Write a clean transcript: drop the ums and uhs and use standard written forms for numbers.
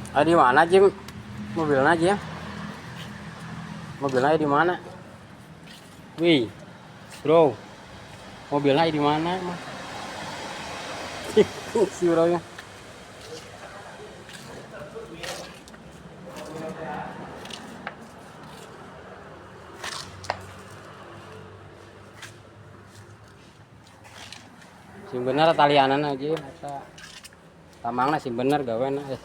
Ah, di mana, Jim? Mobilnya aja. Mobilnya di mana? Wih, bro. Mobilnya di mana, mah? Si bro nya. Sing bener talianan aja eta. Tamangna sing bener gawena. Eh.